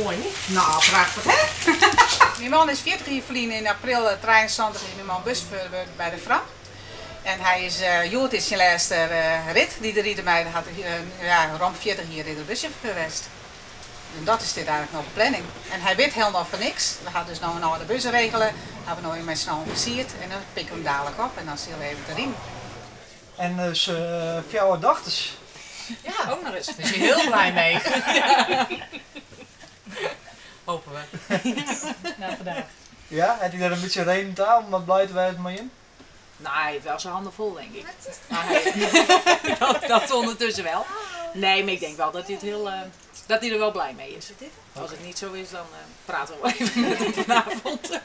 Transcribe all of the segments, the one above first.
Moai niet? Nou, prachtich hè? Myn man is 40 jier ferlyn yn april 73 is myn man buschauffeur wurden by de Fram. En hy is, hjoed is syn lêste rit dy't er ride mei. Hy hat ja, rom 40 jier is er buschauffeur west. En dat is dit eigenlik no de planning. En hy wit hielendal fan niks. We ha dus no in âlde bus regele, hawwe we no mei syn allen fersierd en dan pikke we him dalik op en dan sille we even te riden. En dus fjouwer dochters. Ja, ook nog eens. Daar is hy hiel blij mei. Hopen we. Na vandaag. Ja, hat hy der in bytsje reden ta om wat blij te wêzen mei jim? Nou, hij heeft wel zijn handen vol, denk ik. Maar hij, dat ondertussen wel. Nee, maar ik denk wel dat hij, het heel, dat hij er wel blij mee is. Als het niet zo is, dan praten we wel even met hem vanavond.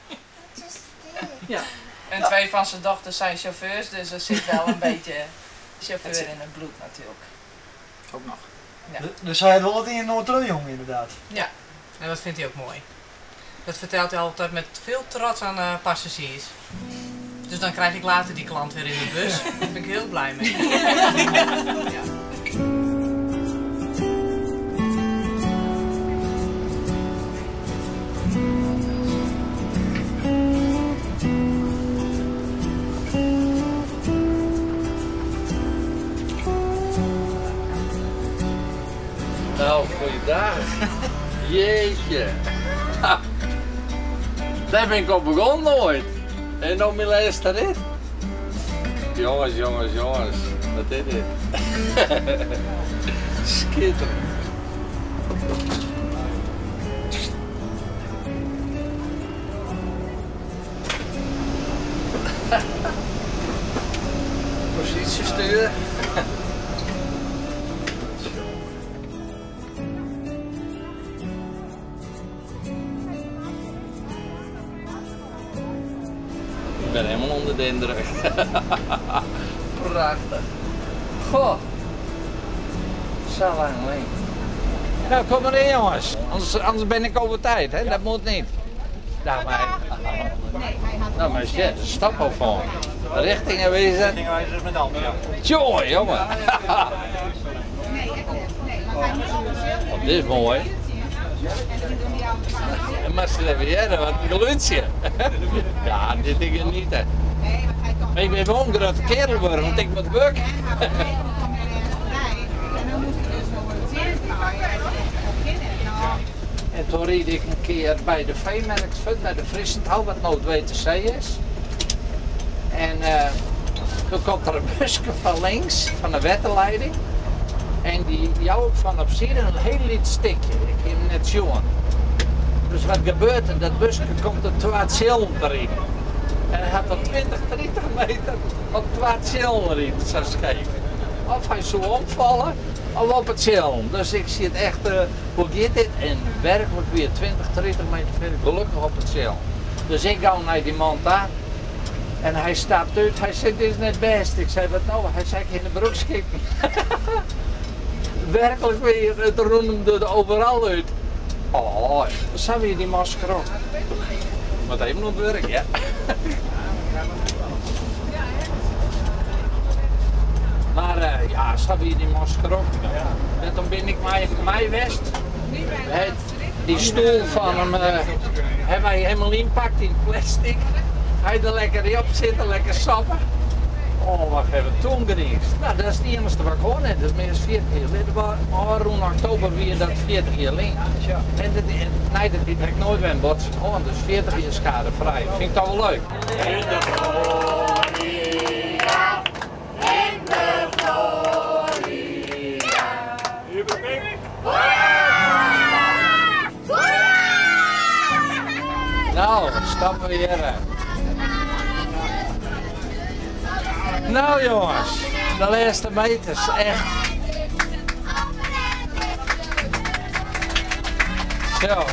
Ja. En twee van zijn dochters zijn chauffeurs, dus er zit wel een beetje chauffeur in het bloed natuurlijk. Ook nog. Ja. Dus hy hat wol wat yn inoar troch inderdaad. Ja, en dat vindt hij ook mooi. Dat vertelt hij altijd met veel trots aan passagiers. Dus dan krijg ik later die klant weer in de bus. Daar ben ik heel blij mee. Ja. Nou, goeiedag. Jeetje. Daar ben ik op begonnen ooit. En dan mijn laatste rit. Jongens, jongens, jongens. Wat is dit? Schitterend. Positiestuur. Ik ben helemaal onder de indruk. Prachtig. Goh. Zo lang alleen. Nou, kom maar in jongens. Anders ben ik over tijd, hè? Dat moet niet. Dag maar. Nou, maar shit, stap al van. Richtingenwijzer. Richtingenwijzer met hand, ja. Tjonge, jongen. Oh, dit is mooi. En maar ze even wat een geluidje. Ja, dit ding is niet, hè. Maar ik ben wel een grote kerel worden, want ik moet werken. En toen reed ik een keer bij de veemarkt, bij de Frissenthal, wat nou het WTC is. En toen komt er een busje van links, van de wetterleiding. En die jou van op zee een heel liet stikje. Ik heb hem net zien. Dus wat gebeurt er? Dat busje komt er 2 cilinder in. En hij had er 20, 30 meter op 2 cilinder in, zo scheef. Of hij zou omvallen, of op het cilinder. Dus ik zie het echt, hoe gaat dit? En werkelijk weer 20, 30 meter verder, gelukkig op het cilinder. Dus ik ga naar die man daar. En hij stapt uit, hij zei, dit is net best. Ik zei, wat nou? Hij zei, ik in de broek schieten. Werkelijk weer, het roemde er overal uit. Oh, zijn weer die masker op. Wat even op werk, ja. Maar ja, staat weer die masker op. En toen ben ik mij West. Die stoel van hem hebben wij helemaal inpakt in plastic. Hij er lekker op zitten, lekker sappen. Oh, wat hebben we toen geniest. Nou, dat is het enige wat ik hoor net. Dat is meer dan 40 jaar geleden. Maar rond oktober weer dat 40 jaar geleden. En dat, en, nee, dat heb ik nooit bij een botsing gehoord. Dus 40 jaar schadevrij. Vind ik toch wel leuk. In de Gloria, in de Gloria. Nou, stappen we hier. Nou jongens, de laatste meters, echt. Zo, jongen.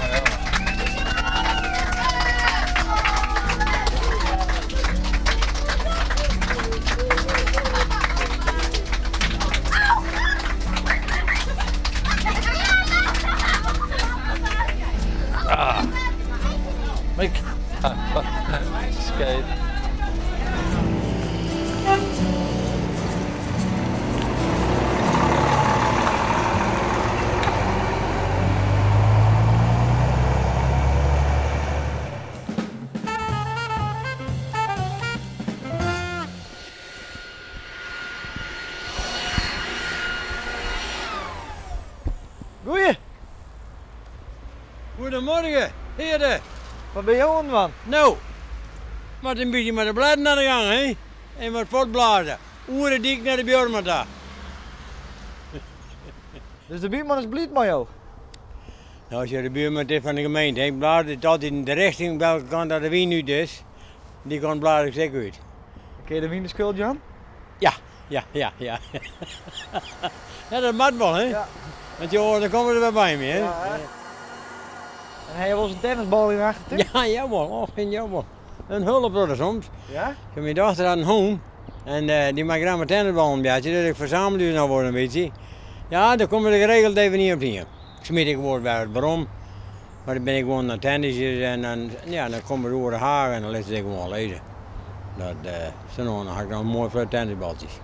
Ah. Ik. Skate. Goedemorgen, heren. Wat ben je oan it dwaan? Nou, moat in bytsje mei de blêden oan de gang, hè? En wat fuortblaze. Oer de dyk nei de buorman ta. Dus de buorman is bliid mei jo? Nou, as je de buorman is fan de gemeente, ik blaas it altyd yn de richting welke kant dat de wyn út is. Dy kant blaas ik ek út. Kin je de wyn de skuld jaan? Ja, ja, ja, ja. Ja, dat moat wol, hè? Ja. Want joh, dan komme se wer by my, hè? Ja, hè? En ha je wolris in tennisbal yn de achtertún? Ja, jawol, och, en jawol. In hiele protte soms. Ja? Myn dochter hat in hûn en dy mei graach mei tennisballen boartsje, dus ik fersamel dy noch wol in bytsje. Ja, der komme der geregeld even ien op ien. Smyt ik wol wer werom, mar dan bin ik gewoan oan it tennisjen en dan, ja, dan komme se oer de hage en dan lit se dy gewoan lizze. Dat, sa no en dan ha ik noch in moai flut tennisbaltsjes.